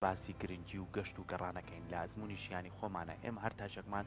باسی گرنگی و گەشت و گەڕانەکەین لە ئەزموونی ژیانی خۆمانە، ئێمە هەر تاکێکمان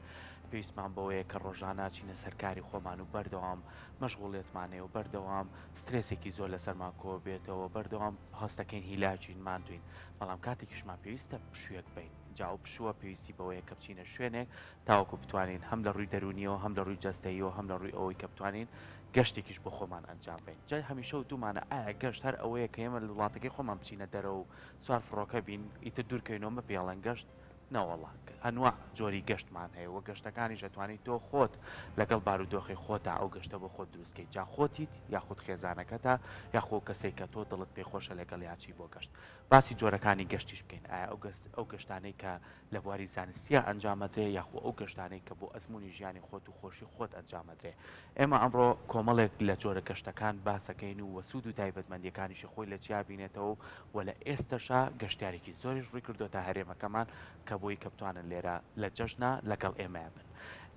پێویستمان بەوەیە کە ڕۆژانە چینە سەر کاری خۆمان و بەردەوام مەشغوڵیەتمان هەیە و بەردەوام سترێسێکی زۆر لەسەرمان کۆبێتەوە، بەردەوام هەستەکەین هیلاکین، ماندووین، بەڵام کاتێکیشمان پێویستە پشوویەک بەین، جا ئەو پشووە پێویستی بەوەیە کە بچینە شوێنێک تاوەکو بتوانین هەم لە ڕووی دەروونیەوە هەم لە ڕووی جەستەییەوە هەم لە ڕووی ئەوەی کە بتوانین گەشتێکیش بۆ خۆمان ئەنجام بەین. جا هەمیشە وتوومانە ئایا گەشت هەر ئەوەیە کە ئێمە لە وڵاتەکەی خۆمان بچینە دەرەوە و سوار فڕۆکە بین ئیتر دوور کەوینەوە مە پێڵێن گەشت نەوەڵا ئەنواع جۆری گەشتمان هەیە وە گەشتەکانیش ئەتوانی تۆ خۆت لەگەڵ بارودۆخی خۆتا ئەو گەشتە بۆ خۆت دروست کەیت جا خۆتیت یاخود خێزانەکەتە یاخۆ کەسێک کە تۆ دڵت پێ خۆشە لەگەڵیا چی بۆ گەشت باسی جۆرەکانی گەشتیش بکەین ئایا ئەو گەشت ئەو گەشتانەی کە لە بواری زانستیا ئەنجام ئەدرێ یاخۆ ئەو گەشتانەی کە بۆ ئەزموونی ژیانی خۆت و خۆشی خۆت ئەنجام ئەدرێ. ئێمە ئەمڕۆ کۆمەڵێک لە جۆرە گەشتەکان باسەکەین و وە سوود و تایبەتمەندیەکانیشی خۆی لە چیا بینێتەوە و لە ئێستەشا گەشتیارێکی زۆریش ڕووی کردۆتە هەرێمەکەمان کە بۆی کە بتوانن لێرە لە جەژنا لەگەڵ ئێمەیا بن.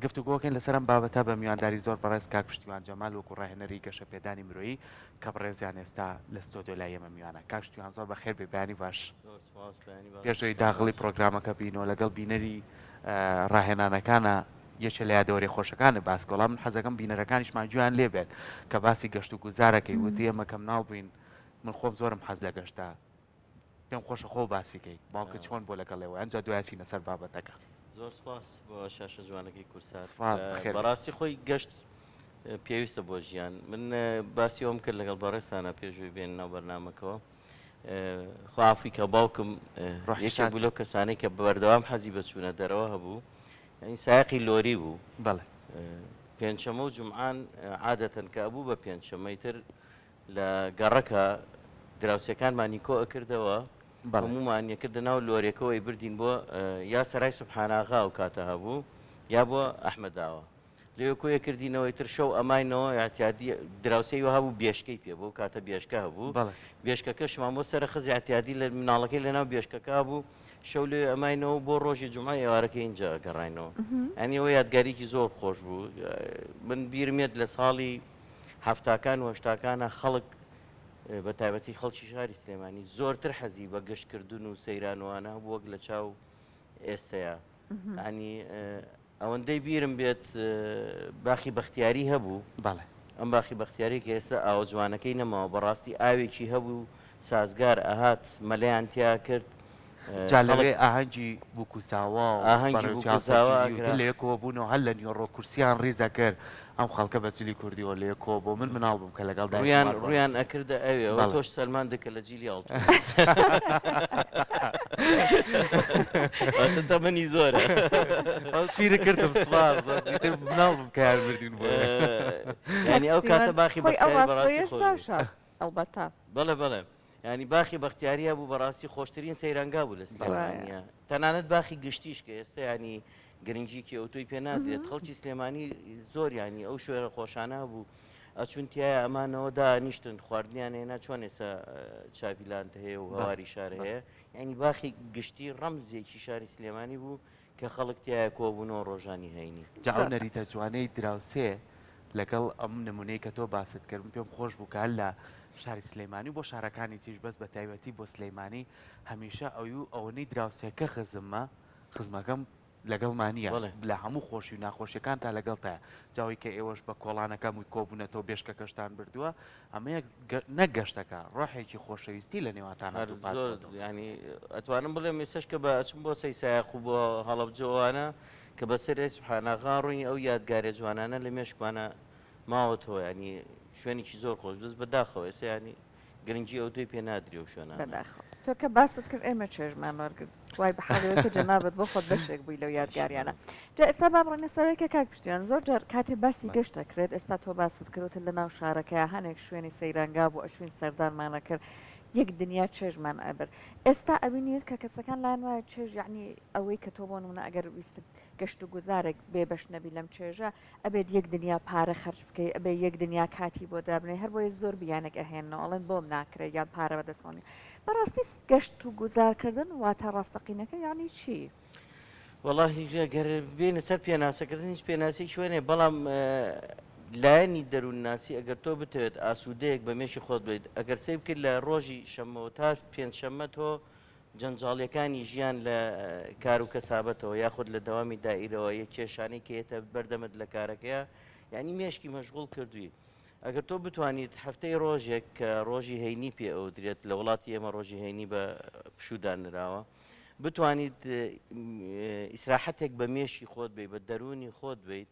گفتوگۆکەین لەسەر ئەم بابەتە بە میوانداری زۆر بەڕێز کاک پشتیوان جەمال وەکو ڕاهێنەری گەشەپێدانی مرۆیی کە بەڕێزیان ئێستا لە ستۆدیۆ لای ئێمە میوانە. کاک پشتیوان زۆر بەخێر بێی بەیانی باش. زۆر سپاس بەیانی باش. پێش ئەوەی داغڵی پڕۆگرامەکە بینەوە لەگەڵ بینەری ڕاهێنانەکانە یەکێ لە یادەوەریە خۆشەکانت باس کە وەڵا من حەزەکەم بینەرەکانیشمان گوێیان لێ بێت کە باسی گەشت و گوزارەکەی وتی ئێمە کە مناڵ بووین من خۆم زۆرم حەز لە گەشتە پێم خۆشە خۆ باسی کەی باوکە چۆن بۆ لەگەڵ ئێوە ئەنجا دوای چینە سەر بابەتەکە. زۆر سپاس بۆ شاشە جوانەکەی کورسات. سپاس بەخێر بێی. بەڕاستی خۆی گەشت پێویستە بۆ ژیان من باسی ئەوم کرد لەگەڵ بەڕێزتانا پێش ئەوەی بێن ناو بەرنامەکەوە خوا عەفوی کە باوکم یەکێک بوو لەو کەسانەی کە بەردەوام حەزی بە چوونە دەرەوە هەبوو یعنی سایەقی لۆری بوو بەڵێ پێنجشەمە و جومعان عادەتەن کە ئەبوو بە پێنجشەمەی تر لە گەڕەکە دراوسێکانمانی کۆ ئەکردەوە هەموومان یەکردە ناو لۆرێکەوەی بردین بۆ یا سەرای سوبحاناغا و کاتە هەبوو یا بۆ ئەحمەداوە لەوێ کۆیە کردینەوە ئیتر شەو ئەماینەوە ئیعتیادی دراوسێی وەها بوو بێشکەی پێ بوو کاتە بێشکە هەبوو بەڵێ. بێشکەکەشمان بۆ سەرە خز ئیعتیادی لە مناڵەکەی لەناو بێشکەکە بوو شەو لەوێ ئەماینەوە بۆ ڕۆژی جومعە ئێوارەکەی ئینجا گەڕاینەوە یانی ئەوە یادگاریکی زۆر خۆش بوو من بیرم یەت لە ساڵی هەفتاکان و هەشتاکانە خەڵک بە تایبەتی خەڵکی شاری سلێمانی زۆرتر حەزی بە گەشتکردن و سەیرانوانە هەبوو وەک لە چاو ئێستەیە ینی ئەوەندەی بیرم بێت باخی بەختیاری هەبوو. بەڵێ. ئەم باخی بەختیاری کە ئێستا ئاوە جوانەکەی نەماوە بەڕاستی ئاوێکی هەبوو سازگار ئەهات مەلەیان تیا کرد. جا لەوێ ئاهەنگی بووک و زاوا و ئاهەنگی بووک و زاوا ئەکرا. لەیەکەوە بوون و هەر لە نیوەڕۆ کورسیان ڕیز ئەکرد ئەم خەڵکە بە جلی کوردیەوە لەیەک کۆ بۆ من مناڵ بووم کە لەگەڵ دایکم ڕوویان ڕوویان ئەکردە ئەوێ و تۆش سەلماندت کە لە جیلی ئاڵتوونیت. واتە تەمەنی زۆرە. سیرە کردم سوپاس بەس ئیتر مناڵ بووم کە یان بردین بۆ یانی ئەو کاتە باخی خۆی ئەو بەختیاری بەڕاستی ڕاستگۆیەش خۆش بوو. باشە ئەڵبەتە. بەڵێ بەڵێ یانی باخی بەختیاری هەبوو بەڕاستی خۆشترین سەیرانگا بوو لە سلێمانیە تەنانەت باخی گشتیش کە ئێستا ینی گرنگیکی ئەوتۆی پێ نادرێت خەڵکی سلێمانی زۆر ینی ئەو شوێنە خۆشانە هەبوو ئەچون تایە ئەمانەوە دانیشتن خواردنیان هێنا چۆن ئێستا چاڤیلاند هەیە و هەواری شار هەیە ینی باخی گشتی ڕەمزێکی شاری سلێمانی بوو کە خەڵک تایە کۆبوونەوە ڕۆژانی هەینی. جا ئەو نەریتە جوانەی دراوسێ لەگەڵ ئەم نمونەی کە تۆ باست کرد من پێم خۆش بوو کە هەر لە شاری سلەیمانی و بۆ شارەکانی تریش بەس بە تایبەتی بۆ سلەیمانی هەمیشە ئەوی و ئەوەنەی دراوسێکە خزممە خزمەکەم لەگەڵما نییە بەڵێ. لە هەموو خۆشی و ناخۆشیەکانتا لەگەڵتایە جا ئەوەی کە ئێوەش بە کۆڵانەکە هەمووی کۆبوونەتەوە بێشکەکەشتان بردووە ئەمەیە نەک گەشتەکە ڕۆحێکی خۆشەویستی لە نێوانتانا هەر دووپات زۆر بۆتەوە. یانی ئەتوانم بڵێم ئێستاش کە بە ئەچم بۆ سەی سایەق و بۆ هەڵەبجە و ئەوانە کە بەسەر سوبحاناغا ڕووی ئەو یادگارە جوانانە لە مێشکمانە ماوەتەوە ینی شوێنێکی زۆر خۆش بەس بەداخەوە ئێستا ینی گرنگی ئەو دوی پێ نادرێ و شوێنانە. بەداخەوە تۆ کە باست کرد ئێمە چێژمان وەرگرت وای بە حاڵیەوە کە جەنابت بۆ خۆت بەشێک بووی لەو یادگاریانە جا ئێستا با بڕۆینە سەرەوەی کە کاک پشتیوان زۆر جار کاتێ باسی گەشت دەکرێت ئێستا تۆ باست کرد وتت لە ناو شارەکەیا هەنێک شوێنی سەیرانگا بوو ئەچوین سەردانمان ئەکرد یەک دنیا چێژمان ئەبرد ئێستا ئەبینیت کە کەسەکان لایان وایە چێژ یەعنی ئەوەی کە تۆ بۆ نمونە ئەگەر ویستت گەشت و گوزارێک بێ بەش نەبی لەم چێژە ئەبێت یەک دنیا پارە خەرج بکەی ئەبێ یەک دنیا کاتی بۆ دابنێی هەربۆیە زۆر بیانێک ئەهێننەوە ئەڵێن بۆم ناکرێت یان پارە بەدەستەوە نیە بەڕاستی گەشت و گوزار کردن واتا ڕاستەقینەکە یانی چی؟ وەڵاهی گەر بێینە سەر پێناسەکردن هیچ پێناسەیەکی وێنێ بەڵام لایەنی دەروونناسی ئەگەر تۆ بتەوێت ئاسوودەیەک بە مێشی خۆت بێت ئەگەر سەیر بکەیت لە ڕۆژی شەممەوە تا پێنجشەممە تۆ. جەنجاڵیەکانی ژیان لە کار و کەسابەتەوە یاخود لە دەوامی دائیرەوە یە کێشانەی کە یەتە بەردەمت لە کارەکەیا یانی مێشکی مەشغوڵ کردووی ئەگەر تۆ بتوانیت هەفتەی ڕۆژێک کە ڕۆژی هەینی پێ ئەوترێت لە وڵاتی ئێمە ڕۆژی هەینی بە پشوو دانراوە بتوانیت ئیسراحەتێک بە مێشکی خۆت بی بە دەروونی خۆت بیت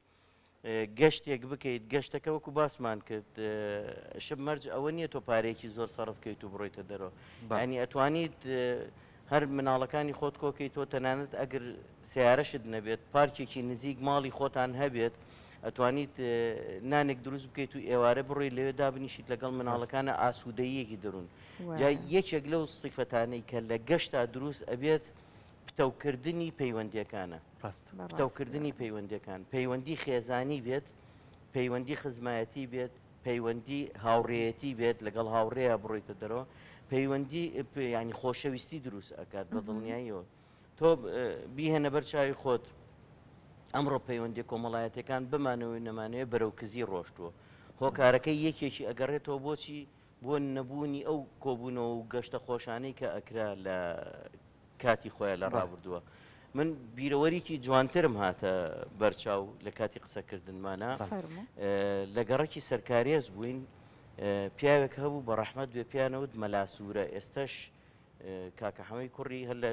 گەشتێک بکەیت، گەشتەکە وەکو باسمان کرد شب مەرج ئەوە نییە تۆ پارەیەکی زۆر سەرف کەیت و بڕۆیتە دەرەوە ینی ئەتوانیت هەر مناڵەکانی خۆت کۆکەی تۆ تەنانەت ئەگەر سیارەشت نەبێت پارکێکی نزیک ماڵی خۆتان هەبێت ئەتوانیت نانێک دروست بکەیت و ئێوارە بڕۆی لەوێ دابنیشیت لەگەڵ مناڵەکانە ئاسوودەیەکی دەروون یەکێک لەو سیفەتانەی کە لە گەشتا دروست ئەبێت پتەوکردنی پەیوەندیەکانە. ڕاستە. پتەوکردنی پەیوەندیەکان، پەیوەندی خێزانی بێت، پەیوەندی خزمایەتی بێت، پەیوەندی هاوڕێیەتی بێت، لەگەڵ هاوڕێیا بڕۆیتە دەرەوە، پەیوەندی ینی خۆشەویستی دروست ئەکات بە دڵنیاییەوە. تۆ بیهێنە بەر چاوی خۆت ئەمڕۆ پەیوەندی کۆمەڵایەتەکان بمانەوەی نەمانەوەی بەرەو کزی ڕۆشتووە. هۆکارەکەی یەکێکی ئەگەڕێتەوە بۆچی بۆ نەبوونی ئەو کۆبوونەوە و گەشتە خۆشانەی کە ئەکرا لە کاتی خۆیان لە ڕابردووە. من بیرەوەریکی جوانترم هاتە بەرچاو لە کاتی قسەکردنمانە لە گەڕەکی سەرکارێز بووین پیاوێک هەبوو بە ڕەحمەت بێ پیانەوت مەلاسوورە ئێستش کاکە حەمەی کوڕی هەر لە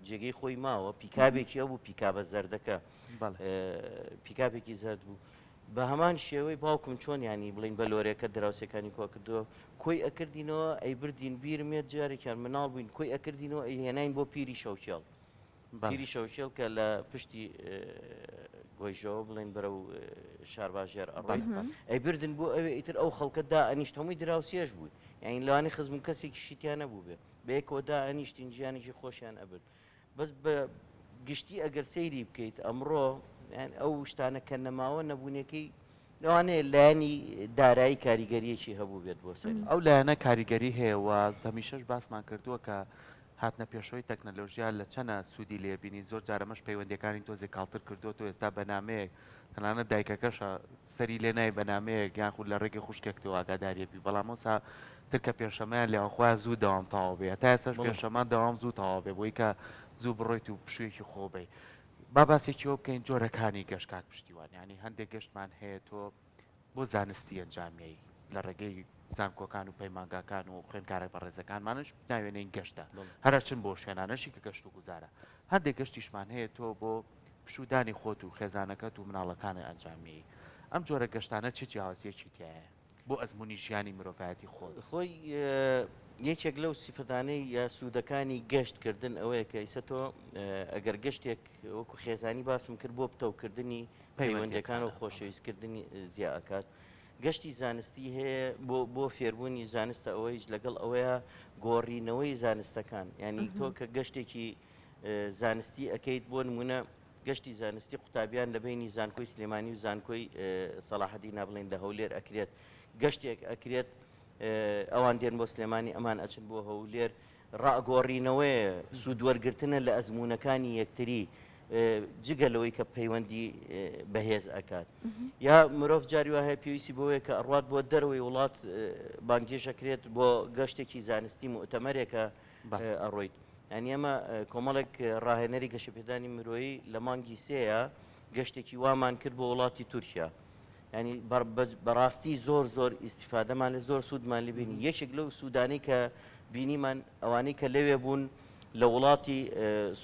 جێگەی خۆی ماوە پیکابێکی هەبوو پیکابە زەردەکە پیکابێکی زەرد بوو بە هەمان شێوەی باوکم چۆن یانی بڵین بە لۆرێکە دراوسێکانی کۆ کردووە کۆی ئەکردینەوە ئەی بردین بیرم یەت جارێکیان مناڵ بووین کۆی ئەکردینەوە ئەی هێناین بۆ پیری شەوکێڵ پیری شەوکێڵ کە لە پشتی گۆیژەوە بڵین بەرەو شارباژێر ئەڕۆی ئەی بردن بۆ ئەوێ ئیتر ئەو خەڵکە دا ئەنیشت هەمووی دراوسێش بووی یانی لەوانی خزم و کەسێکی شتیان نەبوو بێ بەیەکەوە دا ئەنیشتین ژیانێکی خۆشیان ئەبرد بەس بە گشتی ئەگەر سەیری بکەیت ئەمڕۆ ئەو شتانە کە نەماوە نەبوونەکەی لەوانەیە لایەنی دارایی کاریگەریەکی هەبوو بێت بۆ سەری. ئەو لایەنە کاریگەری هەیە و هەمیشەش باسمان کردووە کە هاتنە پێشەوەی تەکنەلۆژیا لە چەنە سوودی لێ بینی زۆر جار ئەمەش پەیوەندیەکانی تۆزێک کاڵتر کردووە تۆ ئێستا بە نامەیەک تەنانەت دایکەکەشە سەری لێ نای بە نامەیەک یاخود لە ڕێگەی خوشکێکتەوە ئاگاداریە بی بەڵام ئەوسا تر کە پێنجشەمەیان لێوە خۆیان زوو دەوام تەواو بێ هەتا ئێستاش پێنجشەمان دەوام زوو تەواو بێ بۆی کە زوو بڕۆیت و پشوویەکی خۆ بی با باسێکی ئەوە بکەین جۆرەکانی گەشت کاک پشتیوان یانی هەندێک گەشتمان هەیە تۆ بۆ زانستی ئەنجامیەی لە ڕێگەی زانکۆکان و پەیمانگاکان و خوێندکارە بەڕێزەکانمانش ناوێنەین گەشتە هەرچن بۆ شوێنانەشی کە گەشت و گوزارە هەندێک گەشتیشمان هەیە تۆ بۆ پشوودانی خۆت و خێزانەکەت و مناڵەکانت ئەنجامیەی ئەم جۆرە گەشتانە چ جیاوازیەکی تیایە بۆ ئەزموونی ژیانی مرۆڤایەتی خۆت؟ خۆی یەکێک لەو سیفەتانەی یا سوودەکانی گەشت کردن ئەوەیە کە ئیسە تۆ ئەگەر گەشتێک وەکو خێزانی باسم کرد بۆ پتەوکردنی پەیوەندەکان و خۆشەویستکردنی زیا ئەکات گەشتی زانستی هەیە بۆ بۆ فێربوونی زانستە ئەوەیش لەگەڵ ئەوەیە گۆڕینەوەی زانستەکان ینی تۆ کە گەشتێکی زانستی ئەەکەیت بۆ نمونە گەشتی زانستی قوتابیان لە بەینی زانکۆی سلێمانی و زانکۆی سەڵاحەدین بڵێن لە هەولێر ئەکرێت گەشتێک ئەکرێت ئەوان دێن بۆ سلێمانی ئەمان ئەچن بۆ هەولێر ڕاگۆڕینەوەیە سوودوەرگرتنە لە ئەزموونەکانی یەکتری جگە لەوەی کە پەیوەندی بەهێز ئەکات یا مرۆڤ جاری وا هەیە پێویستی بۆیە کە ئەڕوات بۆ دەرەوەی وڵات بانگێشەکرێت بۆ گەشتێکی زانستی موتەمەرێکە ئەڕۆیت یانی ئێمە کۆمەڵێک ڕاهێنەری گەشەپێدانی مرۆیی لە مانگی سێیە گەشتێکی وامان کرد بۆ وڵاتی تورکیا ینی بەڕاستی زۆر زۆر ئیسیفادەمان لە زۆر سوودمان لبینی یەکێک لەو سوودانی کە بینیمان ئەوانەی کە لەوێ بوون لە وڵاتی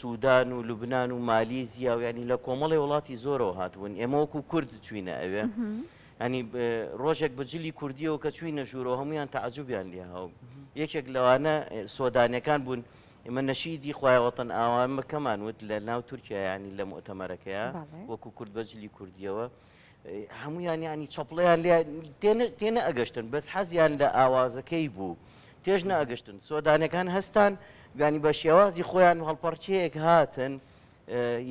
سوودان و لوبناان و مالیزیا و ینی لە کۆمەڵی وڵاتی زۆرەوە هاتبوون ئێمە وەکو کورد چوینە ئەوێ ینی ڕۆژێک بە جلی کوردیەوە کە چوینە ژوورەوە هەمویان تەعجوبیان لێ هاو یەکێک لەوانە سۆدانەکان بوون ئێمە نەشیدی خوایە وەتەن ئاوامەکەمان وت لە ناو تورکیا ینی لە موتەمەرەکەیە وەکو کورد بە جلی کوردیەوە هەمویان ینی چەپڵیان لێ تێنە ئەگەشتن بەس حەزیان لە ئاوازەکەی بوو تێش نەئەگەشتن سۆدانەکان هەستان ینی بە شێوازی خۆیان هەڵپەڕکێیەک هاتن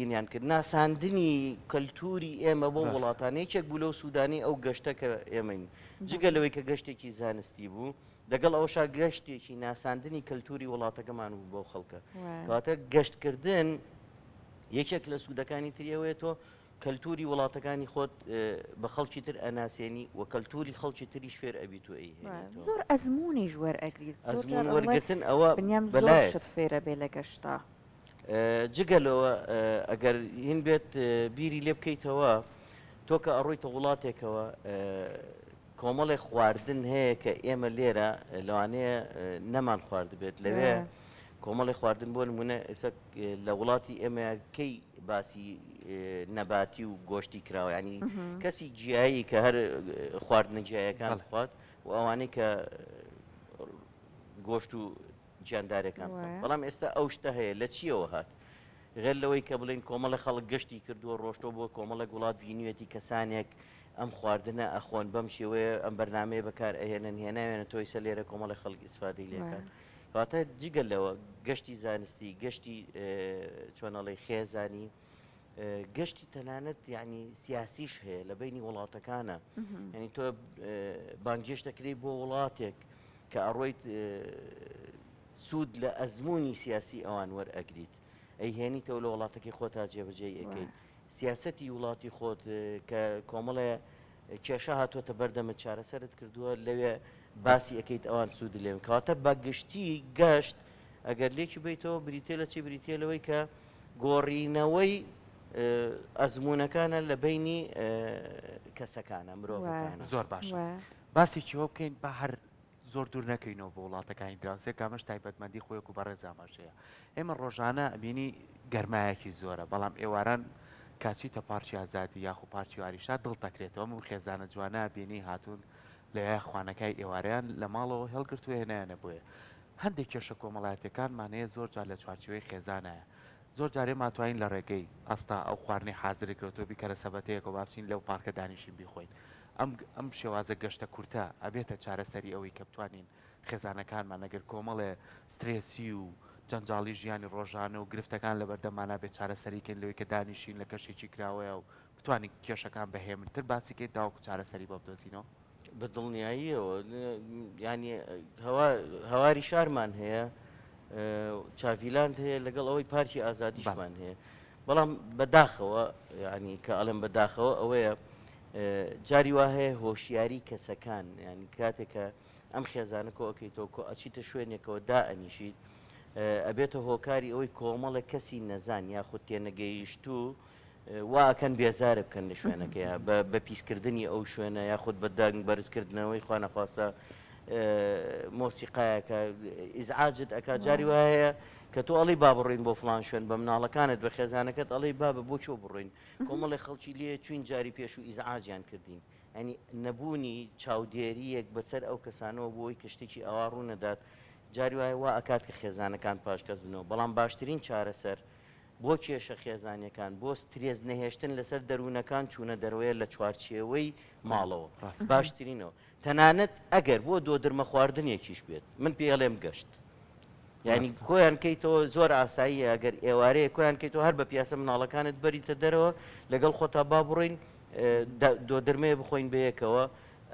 ینیان کرد ناساندنی کەلتوری ئێمە بۆ وڵاتان یەکێک بوو لەو سوودانی ئەو گەشتە کە ئێمەین جگە لەوەی کە گەشتێکی زانستی بوو لەگەڵ ئەوشا گەشتێکی ناساندنی کەلتوری وڵاتەکەمان بوو بەو خەڵکە کەواتە گەشتکردن یەکێک لە سوودەکانی تریەوەیە تۆ. کەلتوری وڵاتەکانی خۆت بە خەڵکی تر ئەناسێنی و کەلتوری خەڵکی تریش فێر ئەبیت و ئەیهێنیتەوە. زۆر ئەزموونیش وەرئەگریت. زۆر ئەزموون جار ئەڵێ وەرگرتن ئەوە بنیام زۆر بەلایەک. شت فێرەبێ لە گەشتا. جگە لەوە ئەگەر هین بێت بیری لێ بکەیتەوە تۆ کە ئەڕۆیتە وڵاتێکەوە کۆمەڵێک خواردن هەیە کە ئێمە لێرە لەوانەیە نەمان خواردبێت لەوێ کۆمەڵی خواردن بۆ نمونە ئێستا لە وڵاتی ئێمە کەی باسی نەباتی و گۆشتی کراوە ینی کەسی جیایی کە هەر خواردنە جیایەکان بخوات و ئەوانەی کە گۆشت و گیاندارەکان بەڵام ئێستا ئەو شتە هەیە لە چیەوە هات غێر لەوەی کە بڵێین کۆمەڵێک خەڵک گەشتی کردووە ڕۆشتووە بۆ کۆمەڵێک وڵات بینیوێتی کەسانێک ئەم خواردنە ئەخۆن بەم شێوەیە ئەم بەرنامەیە بەکار ئەهێنن هێناوێنە تۆ ئیسە لێرە کۆمەڵێک خەڵک ئیسفادەی لێکات کەواتە جگە لەوە گەشتی زانستی گەشتی چۆن ئەڵێی خێزانی گەشتی تەنانەت یعنی سیاسیش هەیە لە بینی وڵاتەکانە یعنی تۆ بانگێشت دەکرێت بۆ وڵاتێک کە ئەڕۆیت سوود لە ئەزموونی سیاسی ئەوان وەرئەگریت ئەیهێنیتەوە لە وڵاتەکەی خۆتا جێبەجێی ئەکەیت سیاسەتی وڵاتی خۆت کە کۆمەڵێ کێشە هاتووەتە بەردەمت چارەسەرت کردووە لەوێ باسی ئەەکەیت ئەوان سوود لێن کەواتە بە گشتی گەشت ئەگەر لێکی بیتەوە بریتە لە چی بریتە لەوەی کە گۆڕینەوەی ئەزمونونەکانە لە بینی کەسەکانە مرۆڤەکان زۆر باشە باسێکیەوە بکەین بە هەر زۆر دوور نەکەوینەوە بۆ وڵاتەکانی دراوسێ کە ئەمەش تایبەتمەندی خۆی وەکو بەڕێز ئاماژەیە ئێمە ڕۆژانە ئەبینی گەرمایەکی زۆرە بەڵام ئێواران کاچیتە پارکی ئازادی یاخو پارکی ئاریشا دڵ دەکرێتەوە ئەم خێزانە جوانە بینی هاتوون لەوێ خوانەکای ئێوارەیان لە ماڵەوە هێڵگرتووە هێنایانە بۆیە هەندێک کێشە کۆمەڵایەتیەکانمان هەیە زۆر جار لە چوارچێوەی خێزانایە زۆر جار ئێمە ئەتوانین لە ڕێگەی ئەستا ئەو خواردنەی حازرت کرد تۆ بیکەرە سەبەتەیەکەوە با بچین لەو پارکە دانیشین بیخۆین ئەم ئەم شێوازە گەشتە کورتە ئەبێتە چارەسەری ئەوەی کە بتوانین خێزانەکانمان ئەگەر کۆمەڵێ سترێسی و جەنجاڵی ژیانی ڕۆژانە و گرفتەکان لەبەردەممانا بێت چارەسەری کەین لەوەی کە دانیشین لە کەشێکی کراوەیا و بتوانین کێشەکان بە هێمنتر باسی کەین تاوەکو چارەسەری بۆ بدۆزینەوە؟ بە دڵنیاییەوە یانی هەواری شارمان هەیە چاڤیلاند هەیە لەگەڵ ئەوەی پارکی ئازادیشمان هەیە بەڵام بەداخەوە ینی کە ئەڵێم بەداخەوە ئەوەیە جاری وا هەیە هۆشیاری کەسەکان ینی کاتێکە ئەم خێزانە کۆئەکەیتەوە کۆ ئەچیتە شوێنێکەوە دا ئەنیشیت ئەبێتە هۆکاری ئەوەی کۆمەڵێک کەسی نەزان یاخود تێنەگەیشتوو وا ئەکەن بێزارە بکەن لە شوێنەکەیا بە بە پیسکردنی ئەو شوێنە یاخود بە دەنگ بەرزکردنەوەی خوانەخواستە مۆسیقایەکە ئیزعاجت ئەکا جاری وایە هەیە کە تۆ ئەڵی با بڕۆین بۆ فڵان شوێن بە مناڵەکانت بە خێزانەکەت ئەڵێی بابە بۆ چۆ بڕۆین کۆمەڵێ خەڵکی لێ چوین جاری پێش و ئیزعاجیان کردین ئەنی نەبوونی چاودێریەک بەسەر ئەو کەسانەوە بۆی کە شتێکی ئەوا ڕوونەدات جاری وایە وا ئەکات کە خێزانەکان پاشکەس بنەوە بەڵام باشترین چارەسەر بۆ کێشە خێزانیەکان، بۆ سترێس نەهێشتن لەسەر دەروونەکان چوونە دەرەوەیە لە چوارچێوەی ماڵەوە باشترینەوە تەنانەت ئەگەر بۆ دۆدرمە خواردنێکیش بێت من پێی ئەڵێم گەشت یعنی کۆیان کەیتەوە زۆر ئاساییە ئەگەر ئێوارەیە کۆیان کەیتەوە هەر بە پیاسە مناڵەکانت بەریتە دەرەوە لەگەڵ خۆتا با بڕۆین دۆدرمەیە بخۆین بەیەکەوە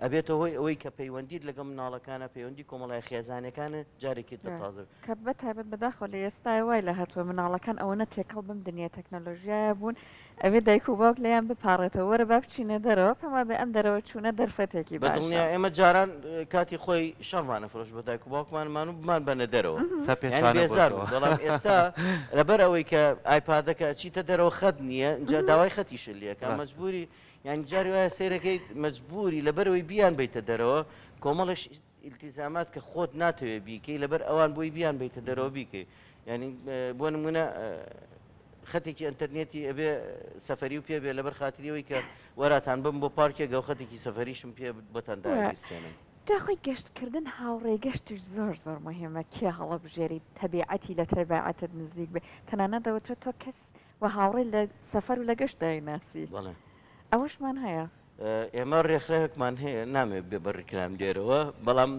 ئەبێتە هۆی ئەوەی کە پەیوەندیت لەگەڵ مناڵەکانە پەیوەندی کۆمەڵای خێزانەکانت جارێکی تر تازە کە بە تایبەت بەداخەوە لە ئێستایا وای لە هاتووە مناڵەکان ئەوەنە تێکەڵ بەم دنیا تەکنەلۆژیایە بوون ئەبێ دایک و باوک لێیان بپاڕێتەوە وەرە با بچینە دەرەوە پێم وابێ ئەم دەرەوە چوونە دەرفەتێکی بە باشە. دڵنیا ئێمە جاران کاتی خۆی شەڕمان ئەفرۆشت بە دایک و باوکمانمان و بمان بەنە دەرەوە سا یانی پێچوانە بێزار بۆتەوە. بوو بەڵام ئێستا لەبەر ئەوەی کە ئایپادەکە ئەچیتە دەرەوە خەت نییە ئینجا داوای خەتیشت لێ ئەکا ڕاستە. مەجبوری یانی جاری وایە سەیرەکەیت مەجبوری لەبەرئەوەی بیان بەیتە دەرەوە کۆمەڵێ ئیلتیزامات کە خۆت ناتەوێ بیکەی لەبەر ئەوان بۆی بیان بیتە دەرەوە بیکەی ینی بۆ نمونە خەتێکی ئەتەرنێتی ئەبێ سەفەری و پێ بێ لەبەر خاتریەوەی کە وەراتان بم بۆ پارکێک گەو خەتێکی سەفەریشم پێ بۆتان داگیرسێنم. جا خۆی گەشتکردن هاوڕێ گەشتیش زۆر زۆر مهمە کێ هەڵەبژێریت تەبیعەتی لە تەبیعەتت نزیک بێ تەنانەت دەوترێت تۆ کەس و هاوڕێ لە سەفەر و لە گەشت دایناسی بەڵێ. ئەوەشمان هەیە. ئێمە ڕێکخراوێکمان هەیە نامەوێت بێ بە ڕیکلام لێرەوە بەڵام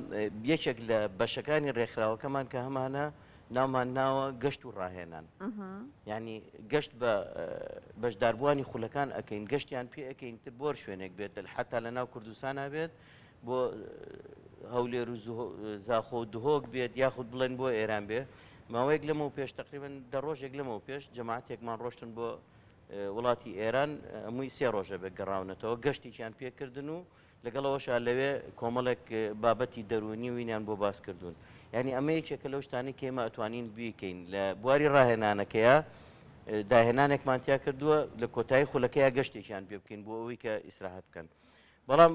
یەکێک لە بەشەکانی ڕێکخراوەکەمان کە هەمانە ناومان ناوە گەشت و ڕاهێنان ینی گەشت بە بەشداربووانی خولەکان ئەەکەین گەشتیان پێ ئەەکەین تر بۆر شوێنێک بێت حتا لە ناو کوردستان بێت بۆ هەولێر و زاخۆ و دهۆک بێت یاخود بڵێن بۆ ئێران بێ ماوەیەک لەمەو پێش تقریبن دە ڕۆژێک لەمەو پێش جەماعەتێکمان ڕۆشتن بۆ. وڵاتی ئێران هەمووی سێ ڕۆژە بێت گەڕاونەتەوە گەشتێکیان پێکردن و لەگەڵ ئەوەشا لەوێ کۆمەڵێک بابەتی دەروونی و ینیان بۆ باس کردوون. یانی ئەمە یەکێکە لەو شتانەی کە ئێمە ئەتوانین بیکەین لە بواری ڕاهێنانەکەیا داهێنانێکمان تیا کردووە لە کۆتایی خولەکەیا گەشتێکیان پێ بکەین بۆ ئەوەی کە ئیسراحەت بکەن. بەڵام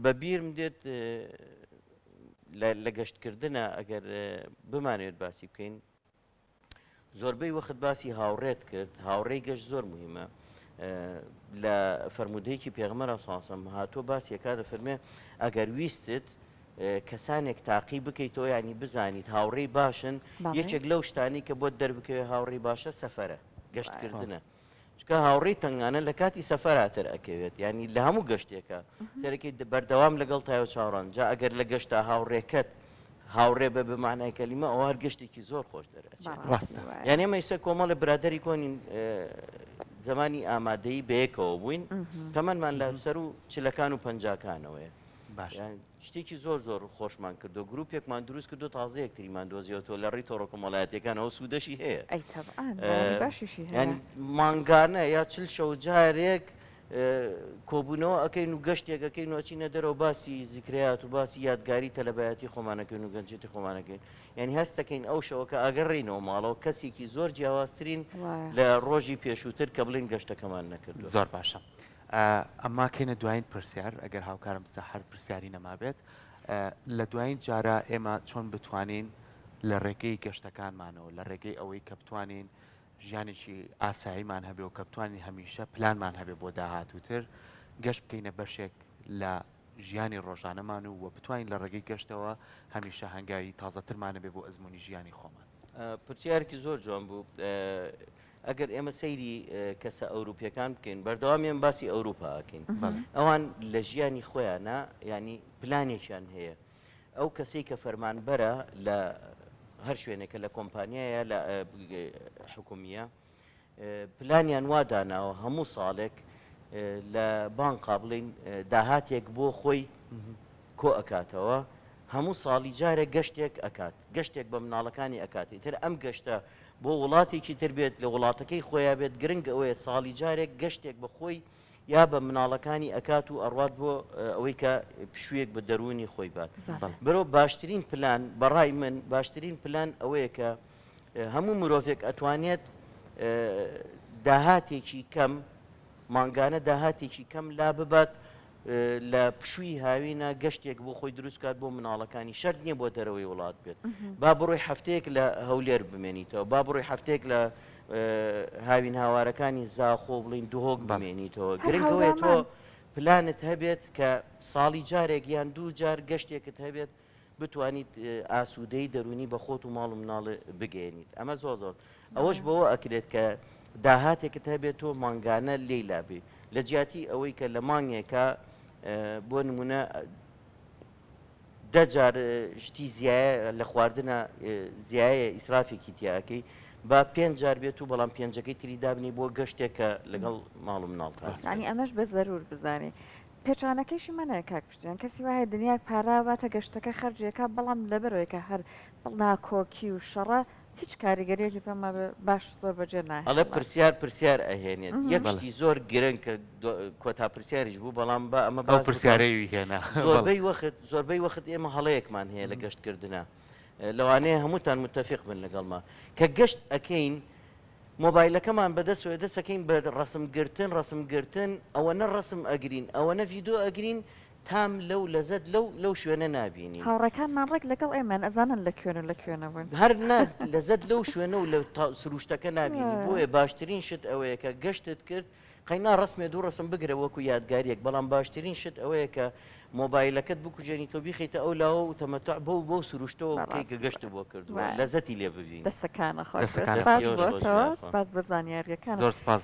بە بیرم دێت لە گەشتکردنە ئەگەر بمانەوێت باسی بکەین زۆربەی وەخت باسی هاوڕێت کرد، هاوڕێی گەشت زۆر موهیمە، لە فەرموودەیەکی پێغەمبەر صلی اللە علیە و سلم هاتووە باسی ئەکات دەفەرموێ ئەگەر ویستت کەسانێک تاقی بکەیتەوە یانی بزانیت هاوڕێی باشن یەکێک لەو شتانی کە بۆت دەربکەوێت هاوڕێی باشە سەفەرە گەشتکردنە. چونکە هاوڕێی تەنگانە لە کاتی سەفەرا تر ئەکەوێت یانی لە هەموو گەشتێکە سەرەکی بەردەوام لەگەڵ تایە چاوەڕان جا ئەگەر لە گەشتا هاوڕێکەت هاوڕێ بە بە معنای کەلیمە ئەوە هەر گەشتێکی زۆر خۆش دەرئەچێت ڕاستە یان ئێمە ئیستا کۆمەڵە برادەری کۆنین زمانی ئامادەیی بەیەکەوە بووین تەمەنمان لە سەر و چلەکان و پەنجاکانەوەیە باش شتێکی زۆر زۆر خۆشمان کردو گروپێکمان دروست کردو تازە یەکتریمان دۆزیەوەتەوە لە ڕێی تۆڕە کۆمەڵایەتیەکانەوە سوودەشی هەیە. ئەی تەبعەن لایەنی باشیشی هەیە. یانی مانگانە یا چل شەو جارێک کۆبوونەوە ئەکەین و گەشتێک ئەکەین و ئەچینە دەرەوە باسی زیکرەیات و باسی یادگاری تەلەبایەتی خۆمان ئەکەین و گەنجێتی خۆمان ئەکەین یانی هەست دەکەین ئەو شەوە کە ئەگەڕێینەوە ماڵەوە کەسێکی زۆر جیاوازترین لە ڕۆژی پێشووتر کە بڵێین گەشتەکەمان نەکردووە. زۆر باشە. ئەمە کەینە دوایین پرسیار ئەگەر هاوکارم سەحەر پرسیاری نەمابێت لە دوایین جارە ئێمە چۆن بتوانین لە ڕێگەی گەشتەکانمانەوە لە ڕێگەی ئەوەی کە بتوانین ژیانێکی ئاساییمان هەبێ و کە بتوانین هەمیشە پلانمان هەبێ بۆ داهاتووتر گەشت بکەینە بەشێک لە ژیانی ڕۆژانەمان و وە بتوانین لە ڕێگەی گەشتەوە هەمیشە هەنگاوی تازەترمان هەبێ بۆ ئەزموونی ژیانی خۆمان. پرسیارێکی زۆر جوان بوو. ئەگەر ئێمە سەیری کەسە ئەوروپیەکان بکەین بەردەوام ئێمە باسی ئەوروپا ئەکەین ئەوان لە ژیانی خۆیانە ینی پلانێکیان هەیە ئەو کەسەی کە فەرمانبەرە لە هەر شوێنێکە لە کۆمپانیایە لە حکومیە پلانیان وا داناوە هەموو ساڵێک لە بانقا بڵین داهاتێک بۆ خۆی کۆ ئەکاتەوە هەموو ساڵی جارێک گەشتێک ئەکات گەشتێک بە مناڵەکانی ئەکات ئیتر ئەم گەشتە بۆ وڵاتێکی تر بێت لە وڵاتەکەی خۆیا بێت گرنگ ئەوەیە ساڵی جارێک گەشتێک بە خۆی یا بە مناڵەکانی ئەکات و ئەڕوات بۆ ئەوەی کە پشوویەک بە دەروونی خۆی بات برۆ باشترین پلان بەڕای من باشترین پلان ئەوەیە کە هەموو مرۆڤێک ئەتوانێت داهاتێکی کەم مانگانە داهاتێکی کەم لا ببات لە پشووی هاوینە گەشتێک بۆ خۆی دروست کات بۆ مناڵەکانی شەرت نییە بۆ دەرەوەی وڵات بێت با بڕۆی هەفتەیەک لە هەولێر بمێنیتەوە با بڕۆی هەفتەیەک لە هاوین هاوارەکانی زاخۆ بڵین دهۆک بمێنیتەوە گرنگ ئەوەیە تۆ پلانت هەبێت کە ساڵی جارێک یان دوو جار گەشتێکت هەبێت بتوانیت ئاسوودەی دەروونی بە خۆت و ماڵ و مناڵ بگەیەنیت ئەمە زۆر زۆر ئەوەش بەوە ئەکرێت کە داهاتێکت هەبێت تۆ مانگانە لێی لابی لە جیاتی ئەوەی کە لە مانگێکە بۆ نمونە دەجار شتی زیایە لە خواردنە زیایە ئیسرافێکی تیاکەی با پێنج جار بێت و بەڵام پێنجەکەی تری دابنی بۆ گەشتێک کە لەگەڵ ماڵ و مناڵتان. یانی ئەمەش بە زەرور بزانی پێچەوانەکەیشی مەنە کاک پشتیوان کەسی وا هەیە دنیایەک پارە باتە گەشتەکە خەرجی ئەکا بەڵام لەبەرئەوەی کە هەر ناکۆکی و شەڕە هیچ کاریگەریەکی پێم وابێ باش زۆر بەجێ ئەڵێ ناهێڵێ. پرسیار پرسیار ئەهێنێت یەک شتی زۆر گرنگ کە کۆتا پرسیاریش بوو بەڵام با ئەمە ئەو باس بکەم پرسیارەی وی هێنا بەڵێ. زۆربەی وەخت زۆربەی وەخت ئێمە هەڵەیەکمان هەیە لە گەشتکردنا لەوانەیە هەمووتان متەفیق بن لەگەڵما کە گەشت ئەکەین مۆبایلەکەمان بەدەستەوەیە دەست ئەکەین بە ڕەسم گرتن ڕەسم گرتن ئەوەنە ڕەسم ئەگرین ئەوەنە ڤیدۆ ئەگرین تام لەو لەزەت لەو لەو شوێنە نابینین. هاوڕێکانمان ڕێک لەگەڵ ئێمەن ئەزانن لە کوێن و لە کوێ نەبوون. هەر نا لەزەت لەو شوێنە و لە سروشتەکە نابینی بۆیە باشترین شت ئەوەیە کە گەشتت کرد قەینا ڕەسمێ دوو ڕەسم بگرە وەکو یادگاریەک بەڵام باشترین شت ئەوەیە کە مۆبایلەکەت بکوژێنیتەوە بیخەیتە ئەو لاوە و تەمەتوع بەو بەو سروشتەوە بکەی کە بەڕاستی گەشتت بۆ کردووە وایە. لەزەتی لێ ببینی. دەستەکانت خۆش بێت دەستەکانت سپاس دەستی بۆ ئێوەش خۆش تۆ بێ یاخوا. سپاس بۆ زانیاریەکانت. زۆر سپاس بە.